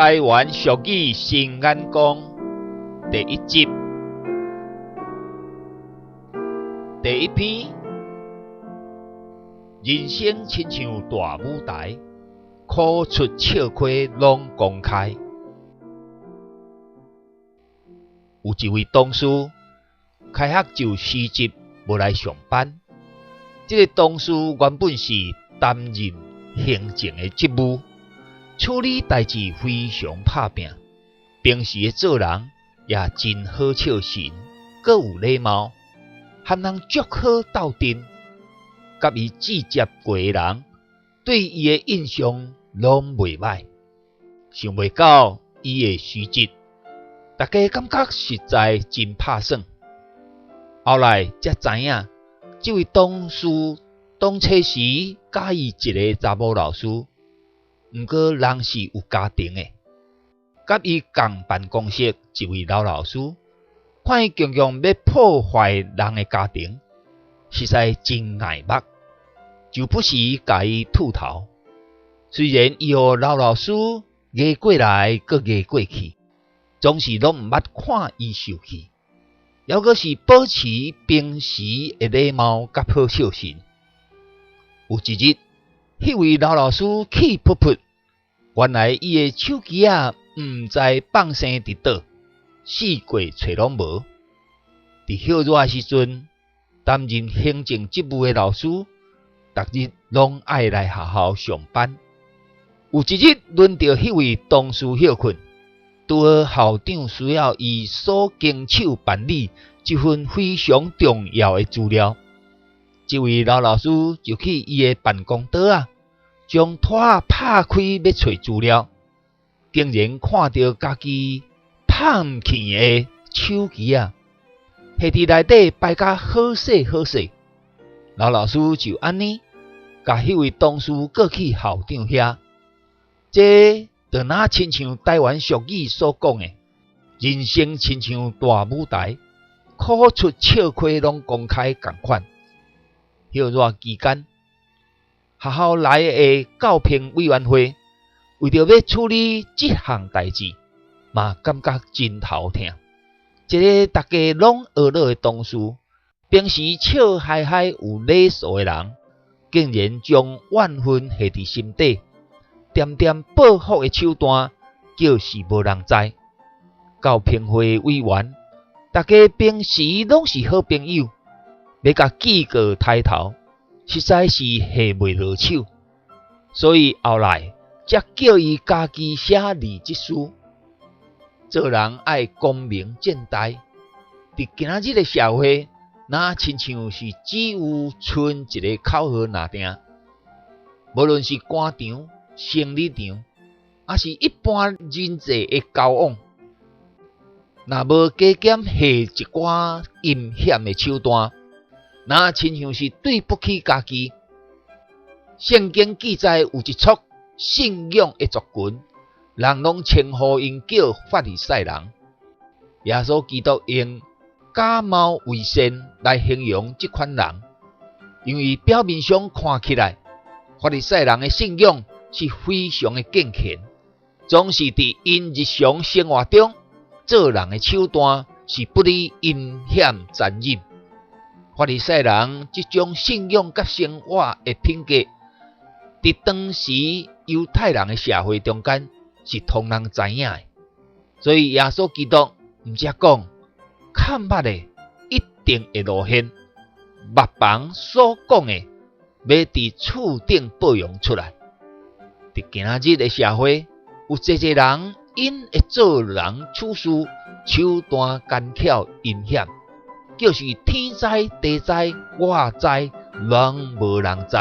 台灣俗語新眼光第一集第一篇：人生親像大舞台，苦出笑開攏公開。有一位同事開學就辭職，無來上班。這个同事原本是擔任行政的職務，處理代誌非常拍拚，平時的做人也真好笑神，閣有禮貌，和人足好鬥陣。佮伊接觸過的人，對伊的印象攏袂䆀。想袂到伊會辭職，大家感覺實在真拍算。後來才知影，這位同事當初時喜歡一个查某老師，毋過人是有家庭的，佮伊仝辦公室一位老老師，看伊強強欲破壞人的家庭，實在真礙目，就不時共伊吐頭。雖然伊予老老師壓過來，閣壓過去，總是攏毋捌看伊受氣，猶閣是保持平時的禮貌佮好笑神。有一日，彼位老老師氣噗噗，原來伊的手機仔毋知放生佇佗，四界揣攏無。佇歇熱的時陣，擔任行政職務的老師，逐日攏愛來學校上班。有一日，輪著彼位同事歇睏，拄好校長需要伊所經手辦理這份非常重要的資料。這位老老師就去伊的辦公桌仔，將拖仔拍開欲揣資料，竟然看著家己放去的手機仔，下佇內底擺甲好勢好勢。老老師就按呢，共彼位同事告去校長遐。這就若親像台灣俗語所講的，人生親像大舞台，苦出笑開攏公開仝款。歇熱期間，學校內的教評委員會為著欲處理這項代誌，嘛感覺真頭疼。一个大家攏呵樂的同事，平時笑嘻嘻有禮數的人，竟然將怨恨下佇心底，恬恬報復的手段，叫是無人知。教評會委員，大家平時攏是好朋友，欲共記過刣頭，實在是下袂落手，所以後來才叫伊家己寫離職書。做人愛光明正大，佇今仔日的社會，若親像是只有賰一个口號爾定，無論是官場、生理場，抑是一般人際的交往，若無加減下一寡陰險的手段，若親像是對不起家己。聖經記載有一撮信仰的族群，人攏稱呼𪜶叫法利賽人。耶穌基督用假冒為善來形容這款人，因為表面上看起來，法利賽人的信仰是非常的敬虔，總是佇𪜶日常生活中做人的手段是不離陰險殘忍。法利賽人這種信仰佮生活的品格，佇當時猶太人的社會中間是通人知影的，所以耶穌基督毋才講，較毋捌的一定會露現，目房所講的，欲佇厝頂報揚出來。佇今仔日的社會，有濟濟人𪜶的做人處事手段奸巧陰險，叫是天知地知我知，攏無人知。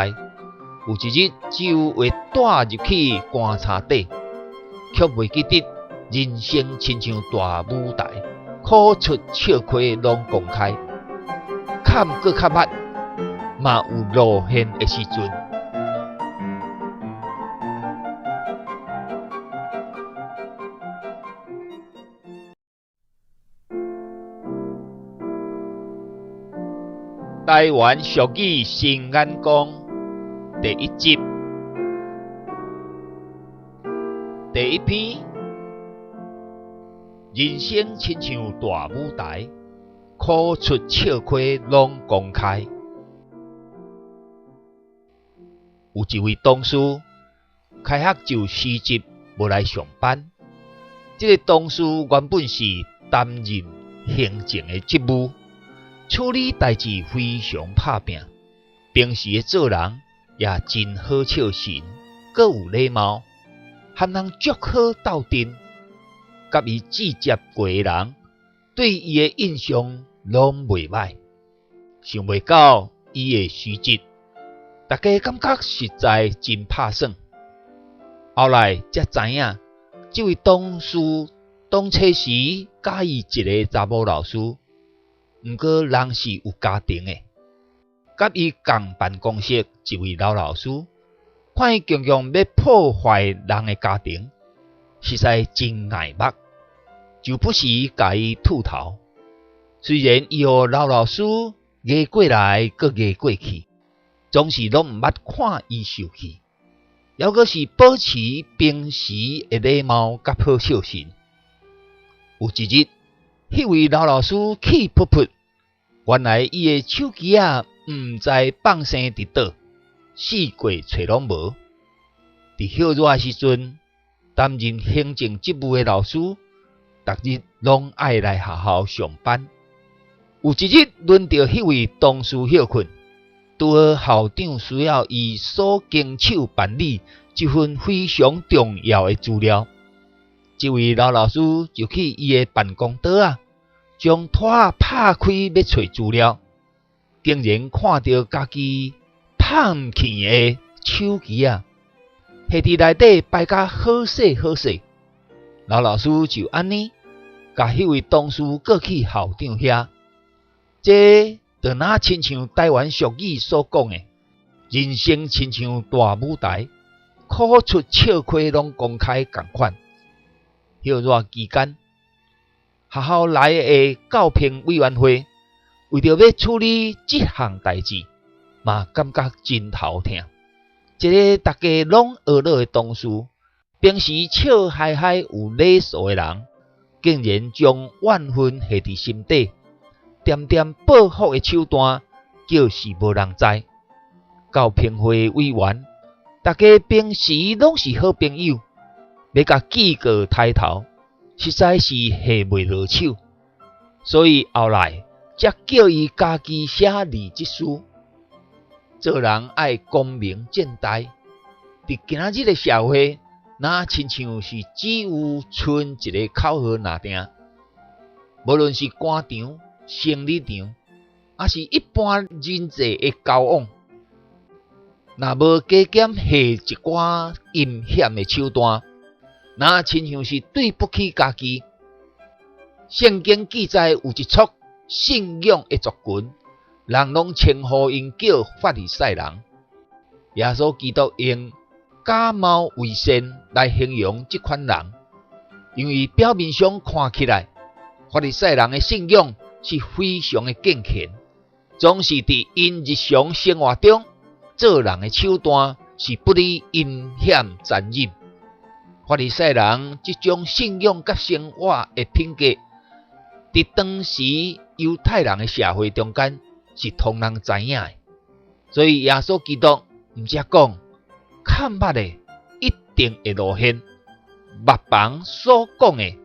有一日，只有會帶入去棺材底，卻袂記得人生親像大舞台，苦出笑開攏公開，較毋閣較捌，嘛有露現的時陣。台灣俗語新眼光第一集第一篇。人生親像大舞台，苦出笑開攏公開。有一位董事開學就辭職，無來上班。這個董事原本是擔任行政的職務，處理代誌非常拍拚，平時的做人也真好笑神，閣有禮貌，和人足好鬥陣。佮伊接觸過的人，對伊的印象攏袂䆀。想袂到伊會辭職，大家感覺實在真拍算。後來才知影，這位董事當初時喜歡一个查某老師，毋過人是有家庭的，佮伊仝辦公室一位老老師，看伊強強欲破壞人的家庭，實在真礙目，就不時共伊吐頭。雖然伊予老老師壓過來，閣壓過去，總是攏毋捌看伊受氣，猶閣是保持平時的禮貌佮好笑神。有一日，彼位老老師氣噗噗，原來伊的手機仔毋知放生佇佗，四界揣攏無。佇歇熱的時陣，擔任行政職務的老師，逐日攏愛來學校上班。有一日，輪著彼位同事歇睏，拄好校長需要伊所經手辦理一份非常重要的資料。這位老老師就去伊的辦公桌仔，將拖仔拍開欲揣資料，竟然看著家己放去的手機仔，下佇內底擺甲好勢好勢。老老師就按呢，共彼位同事告去校長遐。這就若親像台灣俗語所講的，人生親像大舞台，苦出笑開攏公開仝款。歇熱期間，學校內的教評委員會為著欲處理這項代誌，嘛感覺真頭疼。一个大家攏呵咾的同事，平時笑嘻嘻有禮數的人，竟然將怨恨下佇心底，恬恬報復的手段，叫是無人知。教評會委員，大家平時攏是好朋友，欲共記過刣頭，實在是下袂落手，所以後來才叫伊家己寫離職書。做人愛光明正大，佇今仔日的社會，若親像是只有賰一个口號爾定，無論是官場、生理場，抑是一般人際的交往，若無加減下一寡陰險的手段，若親像是對不起家己。聖經記載有一撮信仰的族群，人攏稱呼𪜶叫法利賽人。耶穌基督用假冒為善來形容這款人，因為表面上看起來，法利賽人的信仰是非常的敬虔，總是佇𪜶日常生活中做人的手段是不離陰險殘忍。法利賽人這種信仰佮生活的品格，佇當時猶太人的社會中間是通人知影的，所以耶穌基督毋才講，較毋捌的一定會露現，目房所講的，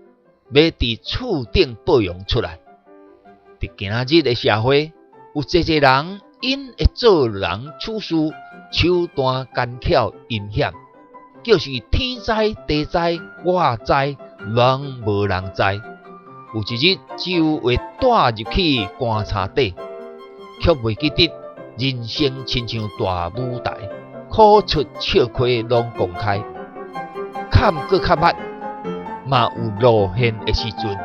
欲佇厝頂報揚出來。佇今仔日的社會，有濟濟人𪜶的做人處事手段奸巧陰險，叫是天知地知我知，攏無人知。有一日，就會帶入去棺材底，卻袂記得人生親像大舞台，苦出笑開攏公開，較毋過較捌，嘛有露現的時陣。